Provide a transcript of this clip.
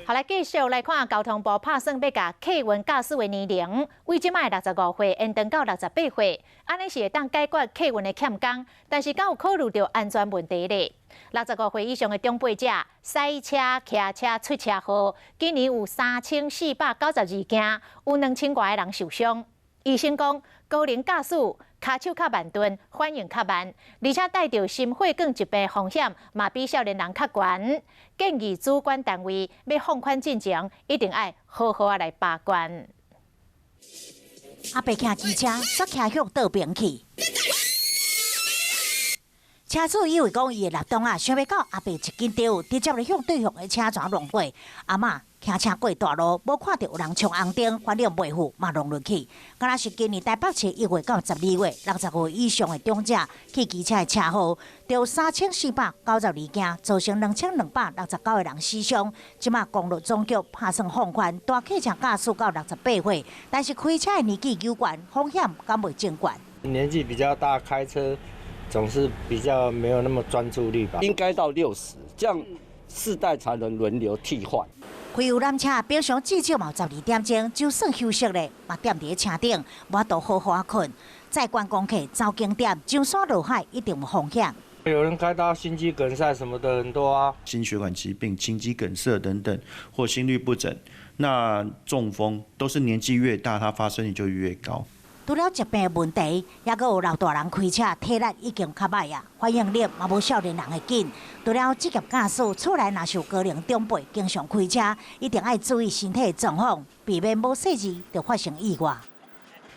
好，來繼續來看交通部拍算欲共客運駕駛的年齡，對這擺65歲延長到68歲，按呢是會當解決客運的欠工，但是敢有考慮著安全問題咧？六十五歲以上的長輩者，駛車、騎車出車禍，今年有3492件，有2000外个人受傷。醫生講，高齡駕駛跤手較慢鈍，反應較慢，而且帶著心血管疾病風險嘛比少年人較懸。建議主管單位欲放寬進前，一定愛好好仔來把關。阿伯騎機車，煞騎向倒爿去。車主以為講伊會立擋啊，想袂到阿伯一緊張，直接咧向對向的車船撞過。阿嬤騎車過大路，無看著有人衝紅燈，反應袂赴嘛撞落去。敢若是今年台北市1月到12月，65歲以上的長者去機車的車禍，著3492件，造成2269個人死傷。這馬公路總局拍算放寬大客車駕駛到68歲，但是開車的年紀有關，風險敢袂增懸？年紀比較大，開車總是比較沒有那麼專注力吧？應該到60，這樣世代才能輪流替換。開遊覽車平常至少嘛12點鐘，就算休息咧，嘛踮佇咧車頂，無法度好好仔睏。載觀光客走景點，上山落海一定有風險。有人開到心肌梗塞什麼的很多啊，心血管疾病、心肌梗塞等等，或心律不整，那中風都是年紀越大，它發生率就越高。除了疾病問題，猶閣有老大人開車體力已經較䆀啊，反應力嘛無少年人會緊。除了職業駕駛，厝內若是有高齡長輩經常開車，一定愛注意身體狀況，避免無細緻就發生意外。